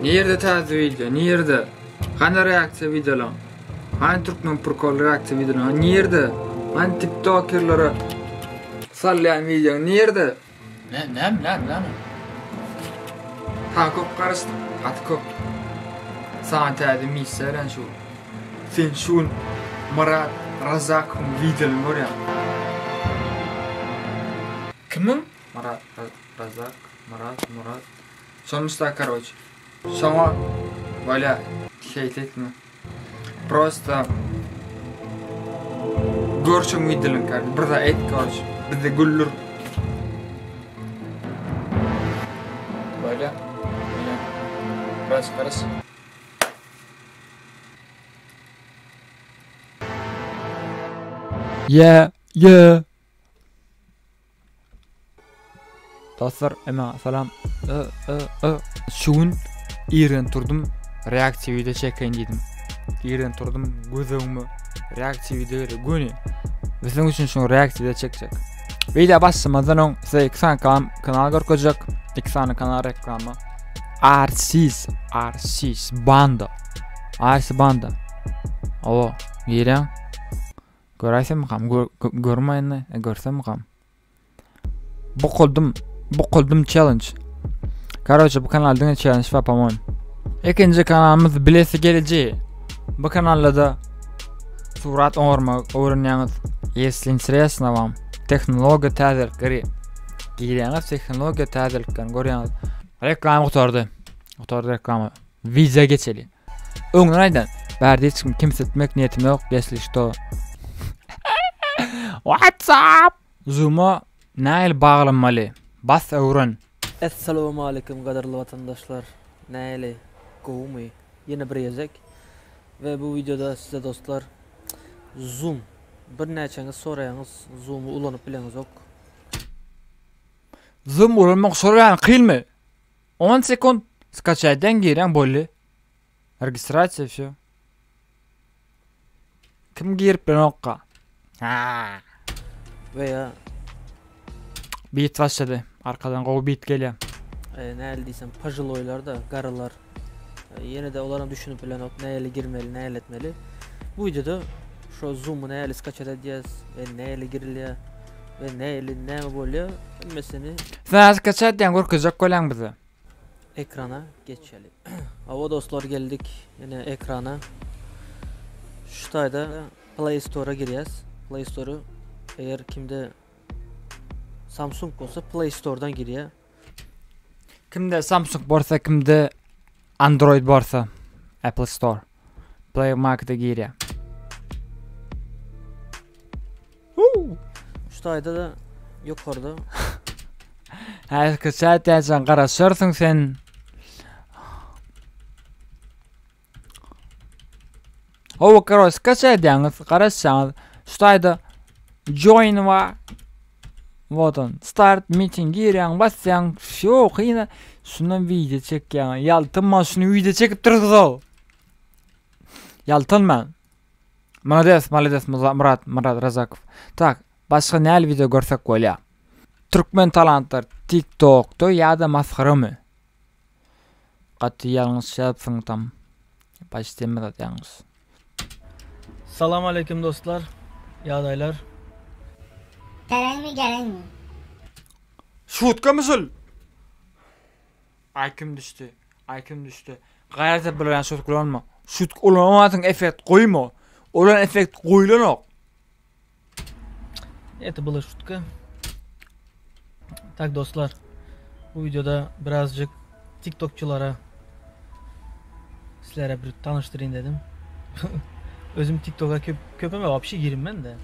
Nirde täze wideo? Nirde? Hany reaksiýa wideolaň? Hany türkmen prikol reaksiýa wideolaň? Nirde? Hany tiktokerlere salýan wideoň nirde? Ne, ne, ne, ne? Ha köp garaşdyk, gaty köp. Saňa täze missiýa beren şu. Sen şu gün Myrat Razakowyň wideolyny görýäň. Kimiň? Myrat Razak, Myrat, Murat. Şonuşda karoç. Şoňa bolýa şeýt etme. Prosta görşüň wideolyny kardeş. Bir zat et karoç. Bizi güldür. Bolýa. Bolýa. Biraz garaş. Yeah, yeah. Dostlar, ema salam. Ö, ö, ö. Şu gün irden turdum, reaksiýa video çekeýin diýdim. Irden turdum, göz öňüme reaksiýa video geldi. Göni. Siziň üçin şu reaksiýa video çekjek. Video başlamazdan öň size iki sany kanal, kanal görkezjek. Iki sany kanal reklama. Arsiz, Arsiz Banda. Arsiz Banda. Owa, girýän. Göräýsemkam, gör, görmäýin, e, görsemkam. Bukuldum, bukuldum challenge. Karoçe bu kanal diňe challenge bar, po-moýem. Ikinji kanalymyz bilesi geliji. Bu kanalda da surat oňarmak öwrenýäňiz. Если интересно вам tehnologiýa täzelikleri girýäňiz, tehnologiýa täzeliklerini görýäňiz. Reklama gutardy. Gutardy reklama. Wideo geçeli. Öňden aýdan. Bärde hiç kim kemsitmek niýetim ýok, ýesli şto. What's up? Zoom-a nähili baglanmaly? Bas öwren. Essalawmaleýkim gadyrly watandaşlar nähili gowumy ýene bir gezek we bu wideoda size dostlar zoom birnäçeňiz soraýaňyz zoomy ulanyp bileňizok. Zoom ulanmak şol ýaly kynmy? On sekund skaçaýdan girýäň boldy. Registrasiýa wsё. Kim girip bilenokka? Ha. Veya Beat başlady. Arkadan gowy beat gelýär. E, näli diýsem požiloýlar da garylar. E, ýene de olaram düşünip bilenok näli girmeli, näli etmeli. Bu videoda şu Zoom-u näli skaçat edýäs we näli girilýär we näli näme bolýar hemmesini Sen skaçat edýän görkezjek bolýaň bize. Ekrana geçeli. Hawa dostlar geldik ýene ekrana. Şu taýda Play Store-a girýäs. Play Store-u eger kimde Samsung bolsa Play Store-dan girýär. Kimde Samsung bolsa, kimde Android bolsa Apple Store. Play Market-e girýär. Şu taýda da ýokarda. Häzirki çätýänçäň garaşarsyň sen. Hawa karoç kaç edýäňiz garaşýaňyz şu taýda join bar. Вот on. Start meeting girýäň basýaň wsýo kyna şundan wideo çekýäň. Ýaltanman şuny wideo çekip dursuň. Ýaltanman. Malades, malades Murat, Murat Razakow. Tak, başga näli wideo görsek bolýar? Türkmen talantlar TikTokda ýa-da masgaramy? Gaty ýalňyş ýazypsyň tam. Почти hemme zat ýalňyş. Salam aleýkum dostlar. Ýagdaýlar? Gereňmi gereňmi? Şutkamy şul? Aýkim düşdi. Aýkim düşdi. Gaýrat et bular ýaly şutk ulanma. Şutk ulanamasyň effekt goýma. Ulan effekt goýulanok. Это была шутка. Так dostlar, bu videoda birazcık TikTokçulara sizlere bir tanıştırayım dedim. Özüm TikToka köp köpeme вообще girinmen de.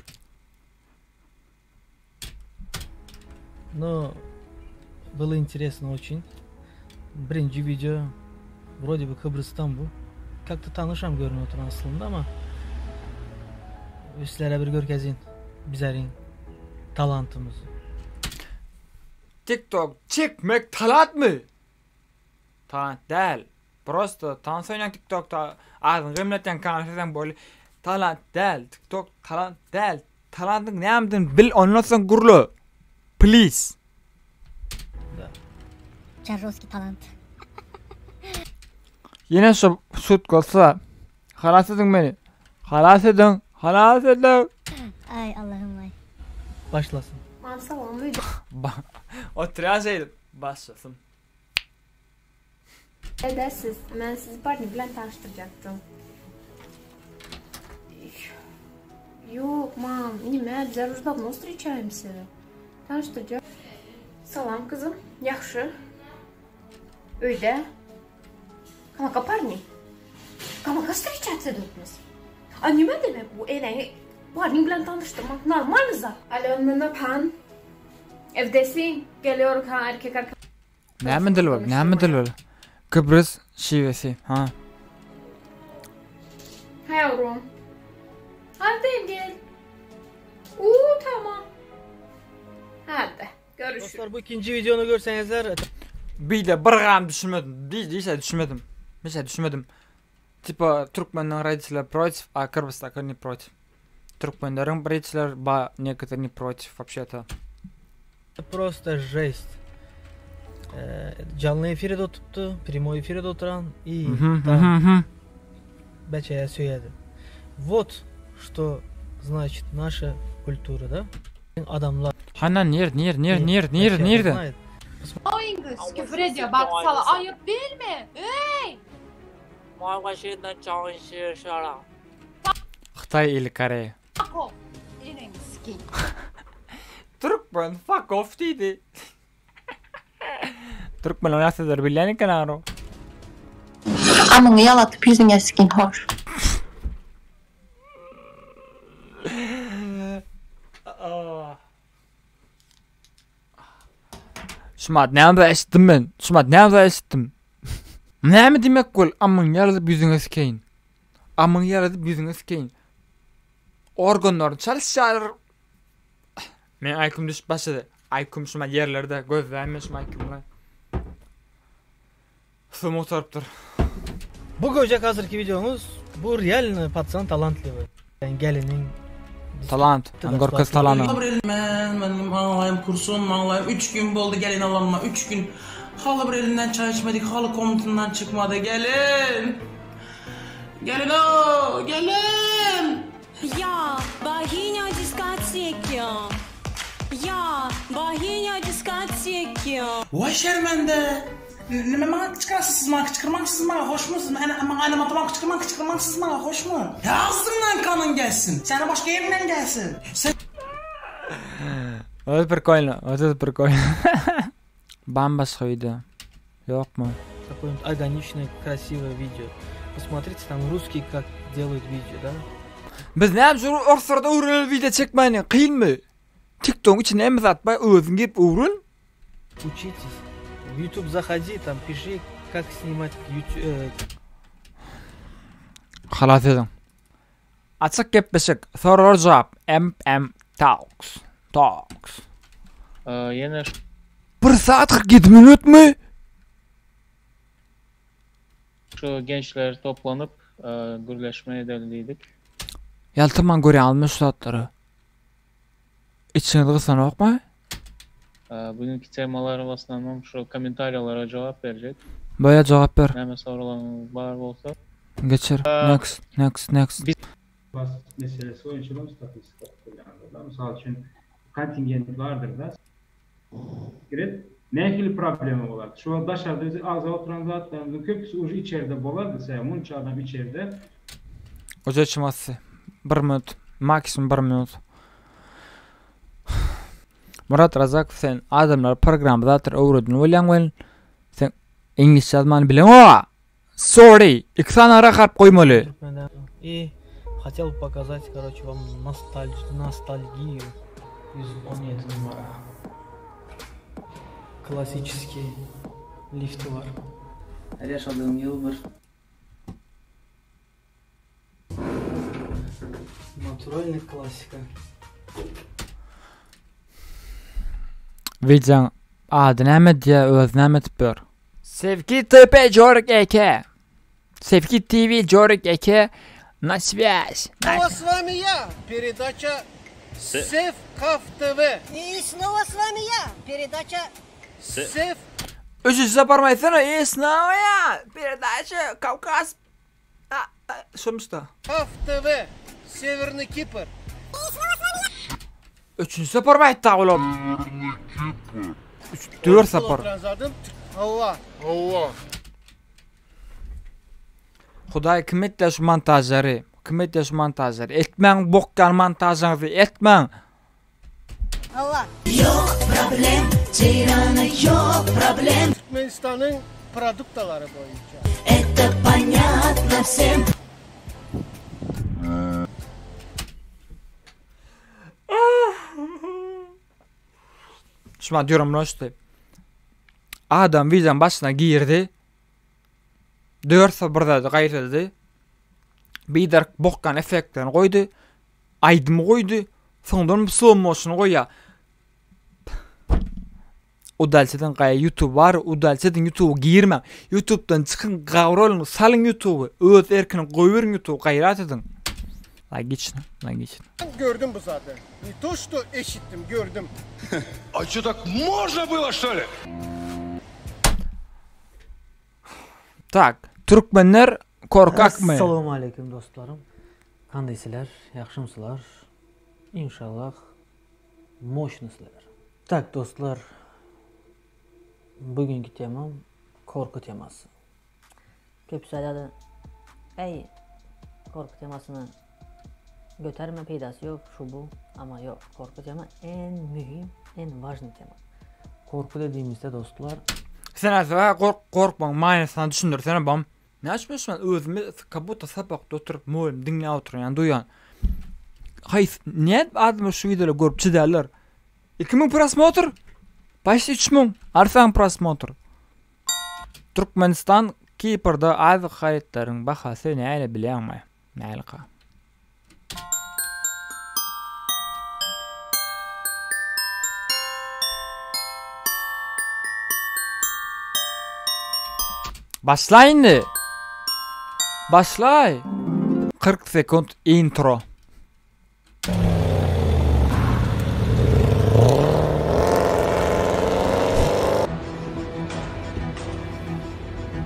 Но было интересно очень. Birinji video вроде бы Kıbrıs'tan bu. Как-то tanışam görünüp oturan aslında ama sizlere bir görkezin bizlerin talantımızı. TikTok çekmek talantmy? Talant däl. Prosto tans oýnaň TikTokda agzyňy gymlatýaň kanal boldy. Talant däl. TikTok talant däl. Talantyň nämedigini bil ondan soň gürle. Please. Çarroski talant. Ýene şu şut bolsa halas ediň meni. Halas ediň. Halas ediň. Ay Allah'ım ay. Başlasyn. Mam salam öýde Oturýan şeýdip başlasyn. Edersiz. Men sizi parni bilen tanyşdyrjakdym. Ýok, mam, nime, bizler уже давно встречаемся. Tanyşdyrjak. Salam gyzym, ýagşy. Öýde. Kamaka parni. Kamaka встречаться edipmiz. A nime demek bu eneňi parni bilen tanyşdyrmak normalmy zat? Alo, Nana pan. Evdesin? Geliyor ha erkek arkadaş. Näme dil bol? Näme dil bol? Kıbrıs şivesi. Ha. Ha yavrum. Hadi gel. Uuu tamam. Hadi görüşürüz. Dostlar bu ikinci videonu görseňizler Bir-de bir gram düşünmedim. Bir düşünmedim. Bir şey düşünmedim. Типа türkmeniň родители против, а Kyrgyzdaky не против. Türkmenleriň родители ba некоторые не против вообще-то. Просто жесть. Canly efire de oturupdy, primoý efire de oturan i da beçeýä söýedi. Vot что значит наша культура да. Adamlar. Hana nir nir nir nir nir nirde? No English küfür ediyor bak sana ayıp değil mi? Hey! Hytaý ili Koreýa. Fuck off. Eneňi sikeyim. Türkmen fuck off diýdi. Türkmen oýa sözleri bilýän eken agro. Amyňy ýalatyp ýüzüňe sikin hor. Şumat näme eşitdim men? Şumat näme eşitdim? Näme diýmek bol? Amyň ýaladyp ýüzüňe sikeýin. Amyň ýaladyp ýüzüňe sikeýin. Organlaryny çalyşýarlar. Men aýkym düşüp başlady. Aýkym şuma ýerlerde gözläýme şuma aýkymla. Suw mugtarypdyr. Bu göjek hazırki videomuz bu реально пацан талантливый. Geliniň Talant. Hem görkez talany. Men, men maňlaýym kursun, maňlaýym 3 gün boldy gelin alanyma 3 gün. Haly bir elinden çay içmedik, haly komutyndan çykmady. Gelin! Gelin o, gelin! Я богиня diskoteki. Я богиня diskoteki. Waý şermende! Nime maňa kyçkyrasy siz maňa kyçkyrmaň siz maňa hoşmy siz maňa maňa maňa kyçkyrmaň kyçkyrmaň siz maňa hoşmy? Agzyňdan kanyň gelsin. Seni başga ýerinden gelsin. Sen Вот прикольно, вот это прикольно. Bambaşga video. Ýokmy? Какое-нибудь органичное, красивое видео. Посмотрите, там русские как делают видео, да? Biz näme şu orslarda öwreneli video çekmäni kynmy? TikTokyň içinde hemme zat bar, özüň girip öwren. Учитесь. В YouTube заходи, там пиши, как снимать YouTube. Halas ediň. Açyk gepleşik, soraglar jogap, MM Talks. Talks. Ýene 1 saat 47 minutmy? Şu gençler toplanyp gürleşme edeli diýdik. Ýaltaman görýän alma şu zatlary. Içiňiz gysanokmy? Bugünkü temalar w osnovnom şu kommentariýalara jogap berjek. Boýa jogap ber. Näme soraglaryňyz bar bolsa. Geçir. Next, next, next. Bas meselesi boýunça hem statistika tutulýandyr-da. Mysal üçin, kontingent bardyr-da. Girip, nähili problema bolar? Şu wagt daşarda bizi agzap oturan zatlarymyzyň köpüsi uje içerde bolardy, sebäbi munça adam içerde. Oja çymasy. Bir minut. Maksimum bir minut. Murat Razakow sen adamlara programma zatlar öwredin bolýaň welin sen iňlisçe ýazmany bileňoga. Sorry. Iki sany ara harp goýmaly. И хотел бы показать, короче, вам ностальгию из 17 numara. Классический lifti bar. Her yaşadığım yıl bir Naturalny klassika. Wideoň ady näme diýýär özi näme edip ýör. Sevgi TP Jorik eke. Sevgi TV Jorik eke na swýaz. Снова с вами я, передача Сев Каф ТВ. И снова с вами я, передача Сев. Üçünji saparym aýtsana, e snawaýa, peredaça, Kawkaz. Şomuşda. Kaf TV, Sewerny Kipr. Üçünji saparym aýtdy olam. Üç, dört sapar. Hawa. Hawa. Hudaý kim etdi şu montažlary? Kim etdi şu montažlary? Etmäň bok ýaly montažlaryňyzy etmäň. Hawa. Ýok problem, Jeýrana ýok problem. Türkmenistanyň produktalary boýunça. Eto ponýatno wsem. Şuma diyorum noşdy. Adam wideoň başyna girdi. Dörse bir zady gaýtalady. Biderek bokgan effektlerini goýdy. Aýdymy goýdy. Soňdan slow motion goýýar. Udalçydan gaýa YouTube bar. Udalçydan YouTube girmäň. YouTube'dan çykyň, gawralyň, salyň YouTube'y. Öz erkine goýberiň YouTube'y, gaýrat ediň. Logično, logično. Gördüm bu zady. Ne to что eşitdim, gördüm. A что так можно было что ли? Tak, türkmenler korkakmy? Assalamualeýkum dostlarym. Kandaýsylar? Ýagşymsylar? Inşallah moşnysylar. Tak dostlar. Bugünkü temam korku temasy. Köpüsi aýdady, Äý, korku temasyny göterme, peýdasy ýok, şu bu. Amma ýok, korku tema en möhüm, en wažnyý tema. Korku dediğimizde dostlar. Sen aslynda gork gorkmaň manysyny düşündirsene bam. Näme üçin men özümi как будто sapakda oturyp mugallym diňläp oturan ýaly duýýan. Haýsy nädip adamlar şu wideolary görüp çydarlar? 2000 prosmotr? Почти 3000. Arsaň prosmotr. Türkmenistan Kiprde azyk harytlaryň bahasy näle bilýäňmi? Nälekä? Başla indi. Başlaý. 40 sekund intro.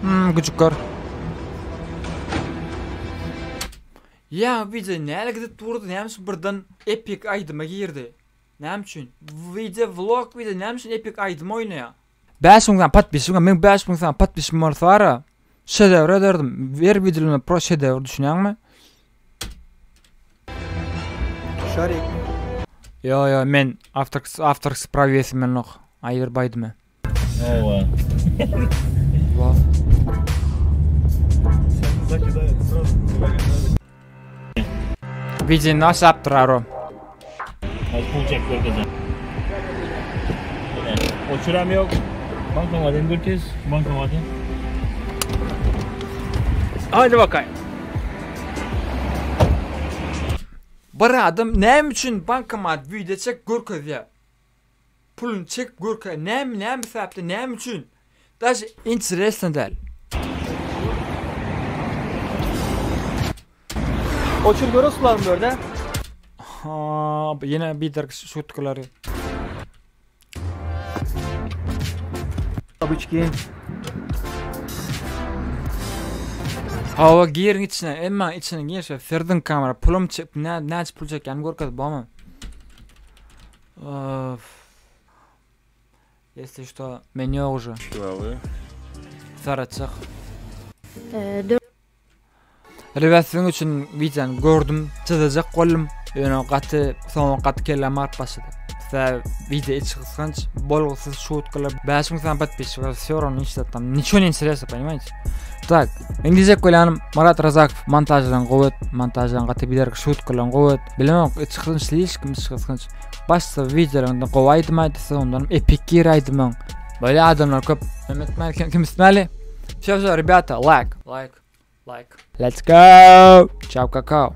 Hmm, güjükler. Ya video näle gidip durdy, näme üçin birden epik aýdyma girdi? Näme üçin? Video vlog video näme üçin epik aýdym oýnaýar? 5000 sany podpisçigim bar, meň 5000 sany podpisçim bolsa bara şedewr ederdim. Her wideolarymda pro şedewr düşünýäňmi? Şarik. Ýo ýo men awtor awtorski prawiýasy men yok. Aýyr baýdymy. Owa. Wa. Wideo nasıl aro. Az pul çek görkezem. Oçuram yok. Bankomatın görkez. Bankomatın. Hadi bakayım. Bir adam näme üçin bankomat wideo çek görkezýär? Puluny çekip görkezýär. Näme näme sebäpden näme üçin? Daže interesno däl. Oçur görüyorsunuz bu arada. Ha, ýene biderek şutkalary. Бабочки. Hawa giriň içine, emma içine girse serdiň kamera pulum çek, nä näçe pul çekýäni görkezip bolma. Of. Если что, men ýok уже. Saratjak. Rебят siziň üçin wideony gördüm, çyzajak boldum. Ýöne gaty soňra gaty kelläm agyryp başlady. Sebäbi wideo içi gysganç, bolgusyz şutkalar, 5000 sany podpisçik bar, все равно hiç zatdan ничего не интересно, понимаете? Так, men diýjek bolýanym Marat Razakow montaždan gowy et, montaždan gaty biderek şutkalan gowy et. Bilemok, içi gysganç, slişkom içi gysganç. Başda wideolaryňda gowy aýdym aýdylsa, ondan epik gir aýdymyň. Böyle adamlar köp. Mehmet kim, kim ismeli? Все, все, ребята, лайк, лайк, лайк. Let's go! Ciao, kakao.